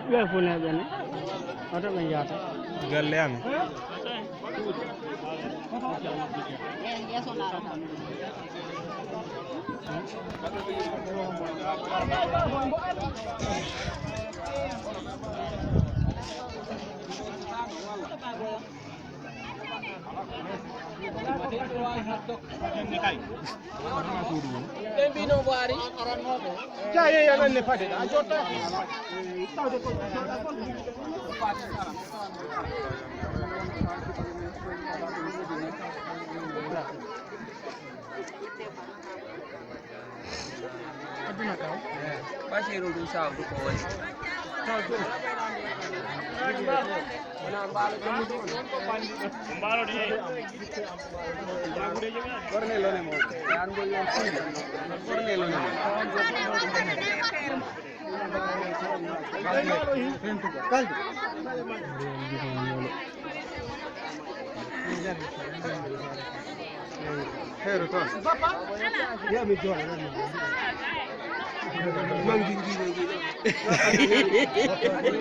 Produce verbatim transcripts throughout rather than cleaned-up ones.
Ɓe funeeɓe ne, hoto ɓe njahata? Galle amen. Ɓe mbino waari. Ja, ye, ye, ɗon ne fade. A jotta. Aduna kam. Basiru ɗum sawdu ko woni. Wona mbaalo jommude on. Mbaalo de. Borne lone mo. Yan mo yon fii. Borne lone mo. Kaldu. Heero toon. Yo mi jooɗo ɗon. Mangi ngiiɗo ngiiɗo.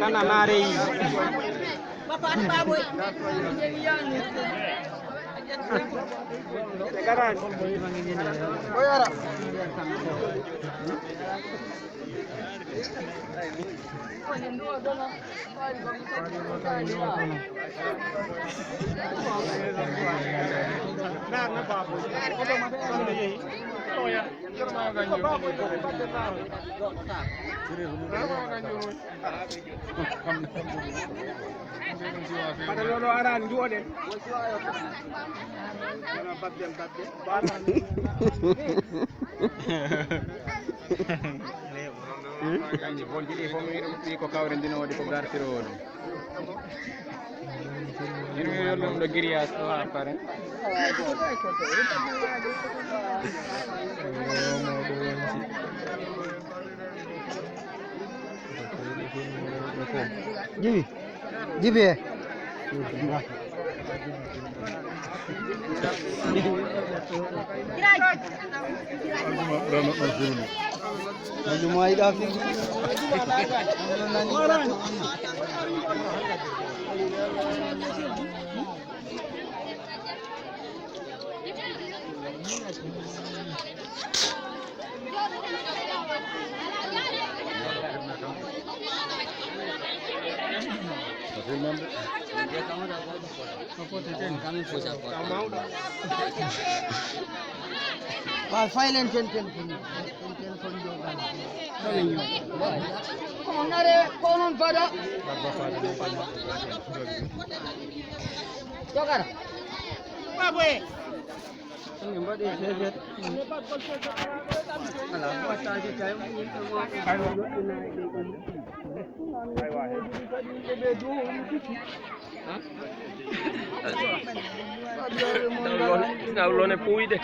Kana maare yi. Ɓe garaani. O yara. Hade loɗo arani nduwoɗen. Kono babden babde. Kanji bonji ɗi fof mi ɗum ɗi ko kawrindinooɗi ko gartirooɗi. Yurmi yolluɗo grillage ɗo ha pare. Jibi. Jibi e. Aljuma yiɗa fii. Wa faylen ten ten ten. Ten ten kon jogal. On are ko non fada. Jogara. Baboye. Min mbaɗi seeset. Alaa, wattaaji kay. Nawlone puuyde.